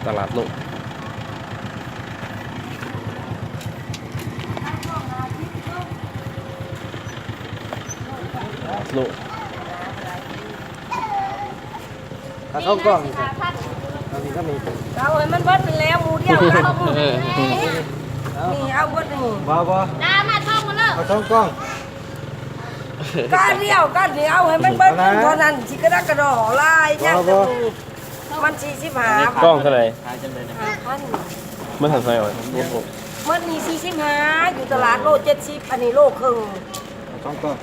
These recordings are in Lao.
ຕະຫຼາດໂລກ ໂລກ ເອົາສອງກ່ອງນີ້ ເອົານີ້ກໍມີ ເອົາໃຫ້ມັນເບິດນັ້ນແຫຼະ ໝູ່ດຽວກັນ ເອີ ນີ້ ເອົາເບິດນີ້ ບໍ່ ບໍ່ ດາມາຊອງເລີຍ ເອົາສອງກ່ອງ ກ້ານດຽວກັນນີ້ ເອົາໃຫ້ມັນເບິດເທົ່ານັ້ນ ຊິກະດະກະດໍຫຼາຍ ຍັງ ບໍ່ ບໍ່ ມັນສີ່ສິບຫ້າ ກ່ອງເທົ່າໃດ? ຫ້າພັນ ມັນເທົ່າໃດ? ມັນນີ້ສີ່ສິບຫ້າ ຢູ່ຕະຫຼາດໂລເຈັດສິບ ອັນນີ້ໂລເຄິ່ງ ສອງກ່ອງ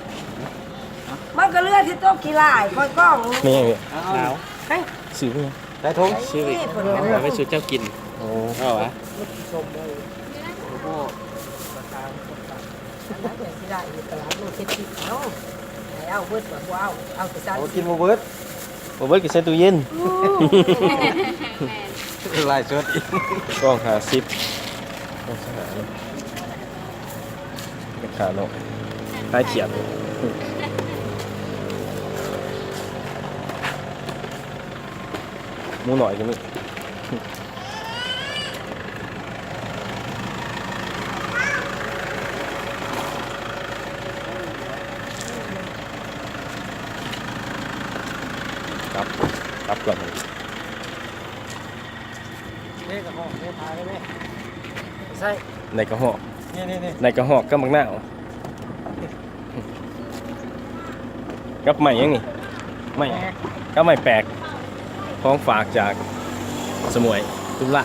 ມັນກໍເຫຼືອທີ່ໂຕະຂີ້ຫຼ້າຍ ຂ້ອຍກ້ອງ ແມ່ນຫຍັງ? ເອົາ ເອົາ ໃຫ້ ຊື້ເພື່ອ ໃສ່ຖົງ ຊື້ ເອົາໄປສູ່ເຈົ້າກິນ ໂອ້ ເອົາຫວາ? ອັນນັ້ນກໍຊິໄດ້ຢູ່ຕະຫຼາດໂລເຈັດສິບເນາະ ໃຫ້ເອົາເບິດກໍບໍ່ເອົາ ເອົາແຕ່ສາມສິບ ໂອ້ ກິນບໍ່ເບິດ ບໍ່ເບິດກໍໃສ່ຕູ້ເຢັນ ອືມ ແມ່ນ ຫຼາຍສຸດ ກ້ອງຫ້າສິບ ກ້ອງສະຫານ ແມ່ຄ້າເນາະ ຂາຍຂຽດ ໝູນ້ອຍກໍມີ ກັບ ກັບກ່ອນ ເດ້ກະຮອກ ເດ້ພາໄດ້ເດ້ ໃສ່ ໃນກະຮອກ ນີ້ໆໆ ໃນກະຮອກກັບໝາກນາວ ກັບໄມ້ຫຍັງນີ້? ໄມ້ ແປກ ກັບໄມ້ແປກ ຂອງຝາກຈາກສະໝວຍ ຕຸລາ.